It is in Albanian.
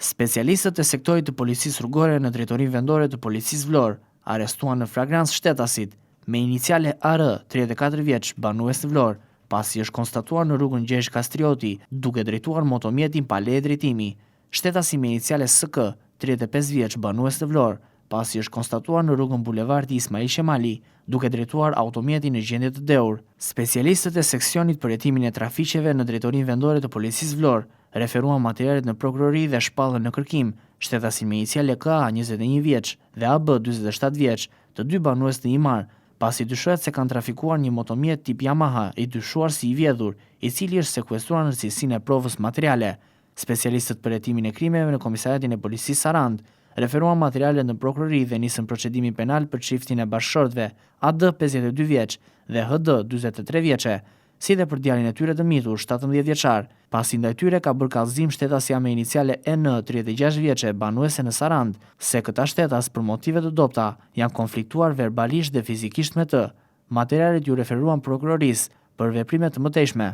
Specialistët e Sektorit të Policisë Rrugore në Drejtorinë Vendore të Policisë Vlorë arrestuan në flagrancë shtetasit me iniciale AR, 34 vjeç, banues në Vlorë, pasi është konstatuar në rrugën Gjergj Kastrioti, duke drejtuar motomjetin pa leje drejtimi. Shtetasi me iniciale SK, 35 vjeç, banues në Vlorë, pasi është konstatuar në rrugën Bulevardi Ismail Qemali, duke drejtuar automjetin në gjendje të dehur. Specialistët e Seksionit për Hetimin e Trafiqeve në Drejtorinë Vendore të Policisë Vlorë, referuan materialet në prokurori dhe shpallën në kërkim shtetasin me iniciale KA, 21 vjeç, dhe AB, 47 vjeç, të dy banues në Himarë, pasi dyshohet se kanë trafikuar një motomjet tip Yamaha i dyshuar si i vjedhur, i cili është sekuestruar në cilësinë e provës materiale. Specialistët për hetimin e krimeve në Komisariatin e Policisë Sarandë referuan materialet në prokurori dhe nisën procedimin penal për çiftin e bashkëshortëve, AD, 52 vjeç, dhe HD, 43 vjeçe, si dhe për djalin e tyre të mitur, 17 vjeçar, pasi ndaj tyre ka bërë kallëzim shtetasja me iniciale EN, 36 vjeçe, banuese në Sarandë, se këta shtetas për motive të dobëta janë konfliktuar verbalisht dhe fizikisht me të. Materialet iu referuan prokurorisë për veprime të mëtejshme.